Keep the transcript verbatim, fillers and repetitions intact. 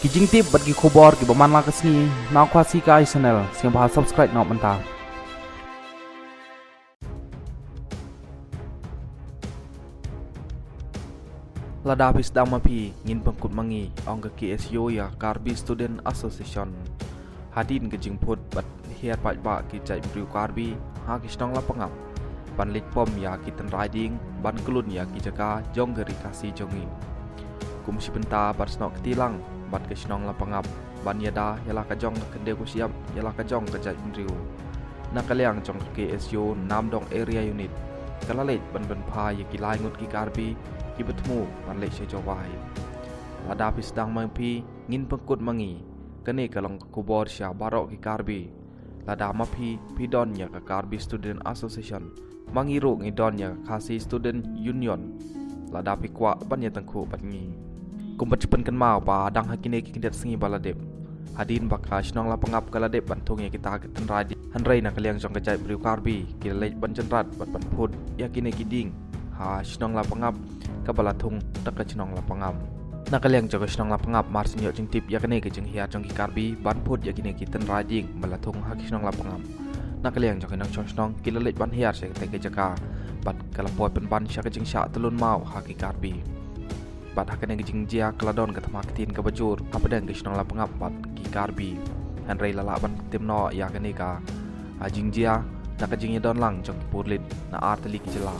Ki jingtip bad ki khubor kiba man la ka sngi na Khasi Kai Channel, sngewbha subscribe noh mynta. Lada phi sdang ma phi, ngin pynkut ma ngi, ong ka K S U ïa Karbi Student Association. Hadien ka jingphut bad hiar paidbah ki jaitbynriew Karbi ha ki shnong Lapangap ban leit pom ïa ki tynrai dieng ban kyllon ïa ki jaka jong ka Ri Khasi jong ngi. Kum shi bynta ban snoh kti lang bad ka shnong Lapangap ban ïada ïa la ka jong ka khyndew ka shyiap ïa la ka jong ka jaitbynriew. Na ka liang jong ka K S U Namdong Area Unit ka la leit ban pynphai ïa ki lai ngut ki Karbi kiba thmu ban leit sha Jowai. Lada phi sdang ma phi, ngin pynkut ma ngi. Kane ka long ka khubor sha baroh ki Karbi. Lada ma phi, phi don ïa ka Karbi Student Association, ma ngi ruh ngi don ïa ka Khasi Student Union. Lada phi kwah ban ïatyngkhuh bad ngi. Kumba shu pynkynmaw ba dang ha kine ki khyndiat sngi ba la dep, hadien ba ka shnong Lapangap ka la dep ban thung ïa kita ki tynrai dieng, hynrei na ka liang jong ka jaitbynriew Karbi ki la leit ban jynrat bad ban phut ïa kine ki dieng ha shnong Lapangap kaba la thung da ka shnong Lapangap. Na ka liang jong ka shnong Lapangap mar shu ïoh jingtip ïa kane ka jinghiar jong ki Karbi ban phut ïa kine ki tynrai dieng ba la thung ha ka shnong Lapangap. Na ka liang jong ki nongshong shnong ki la leit ban hiar sha katei ka jaka bad ka la poi pynban sha ka jingshah tyllun maw ha ki Karbi. Bad ha kane ka jingjia ka la don ka thma ktien kaba jur hapdeng ka shnong Lapangap bad ki Karbi. Hynrei la lah ban tim noh ïa kane ka, ah, jingjia da ka jingïadon lang jong ki pulit na artylli ki jylla.